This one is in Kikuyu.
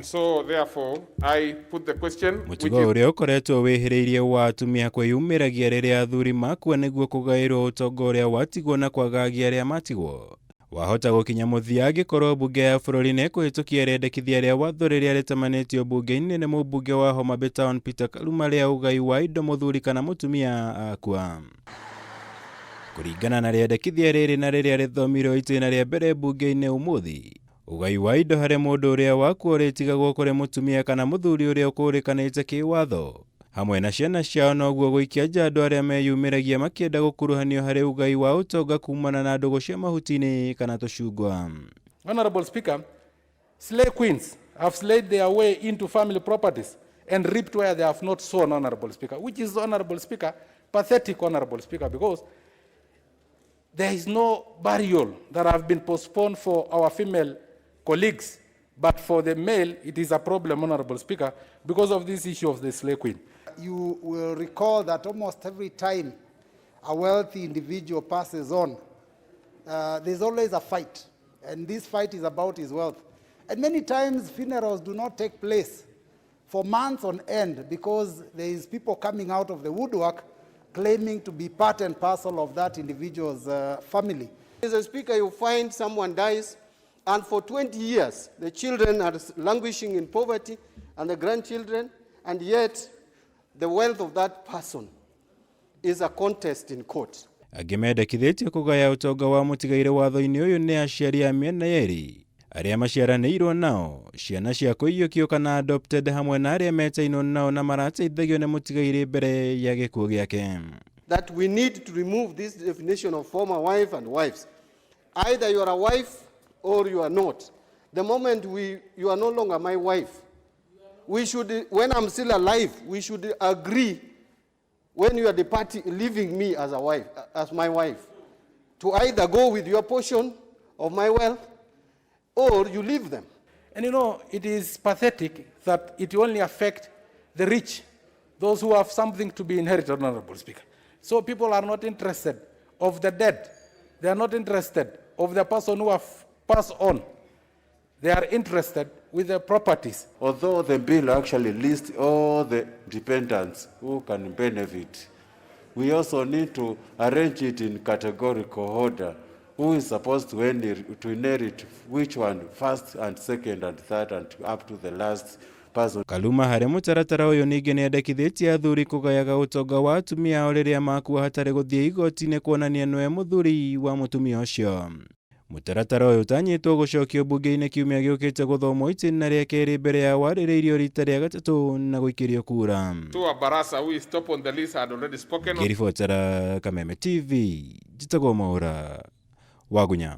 So therefore, I put the question, which Mũtugo is ũrĩa ũkoretwo wĩhĩrĩirie wa atumia kwĩyumĩragia rĩrĩa athuri makua nĩguo kũgaĩrwo ũtonga ũrĩa watigwo na kwagagia arĩa matigwo wahota gũkinya mũthia angĩkorwo mbunge ya bũrũri nĩ ĩkũhĩtũkia rĩendekithia rĩa watho rĩrĩa rĩtamanĩtio mbunge-inĩ nĩ mũmbunge wa Homa Bay Town Peter Kaluma rĩa ũgai wa indo mũthuri kana mũtumia akua. Kũringana na rĩendekithia rĩrĩ na rĩrĩa rĩthomirwo itĩna rĩa mbere mbunge-inĩ ũmũthĩ, ũgai wa indo harĩ mũndũ ũrĩa wakua ũrĩtigagwo kũrĩ mũtumia kana mũthuri ũrĩa ũkũrĩkanĩte kĩwatho hamwe na ciana ciao, noguo gũikia nja andũ arĩa meyumĩragia makĩenda gũkuruhanio harĩ ũgai wa ũtonga kumana na ndũgũ cia mahuti-inĩ kana tũcungwa. Honorable Speaker, slay queens have slayed their way into family properties and reaped where they have not sown, Honorable Speaker, which is, Honorable Speaker, pathetic, Honorable Speaker, because there is no burial that have been postponed for our female colleagues, but for the male, it is a problem, Honorable Speaker, because of this issue of the slay queen. You will recall that almost every time a wealthy individual passes on, there's always a fight, and this fight is about his wealth. And many times funerals do not take place for months on end because there is people coming out of the woodwork claiming to be part and parcel of that individual's family. Mr. Speaker, you find someone dies, and for 20 years, the children are languishing in poverty, and the grandchildren, and yet the wealth of that person is a contest in court. Angĩ mendekithĩtio kũgaya ũtonga wa mũtigairĩ watho-inĩ ũyũ nĩ aciari a mĩena yerĩ arĩa maciaranĩirwo nao, ciana cia kũiyũkio kana adopted, hamwe na arĩa metainwo nao na marateithagio nĩ mũtigairĩ mbere ya gĩkuũ gĩake. That we need to remove this definition of former wife and wives. Either you are a wife or you are not. The moment you are no longer my wife, we should, when I'm still alive, we should agree when you are departing, leaving me as a wife, as my wife, to either go with your portion of my wealth or you leave them. And it is pathetic that it only affects the rich, those who have something to be inherited, Honorable Speaker. So people are not interested of the dead. They are not interested of the person who have passed on. They are interested with the properties. Although the bill actually lists all the dependents who can benefit, we also need to arrange it in categorical order. Who is supposed to inherit which one first and second and third and up to the last person. Kaluma harĩ mũtaratara ũyũ ningĩ nĩendekithĩtie athuri kũgayaga ũtonga wa atumia ao rĩrĩa makua hatarĩ gũthiĩ igoti-inĩ kuonania nĩwe mũthuri wa mũtumia ũcio. Mũtaratara ũyũ ũtanyĩtwo gũcokio mbunge-inĩ kiumia gĩũkĩte gũthomwo itĩna rĩa kerĩ mbere ya warĩrĩirio rita rĩa gatatũ na gũikĩrio kura. Tua Barasa, who is top on the list, had already spoken. Ngĩribotera Kameme TV, njĩtagwo Mwaũra Wagunya.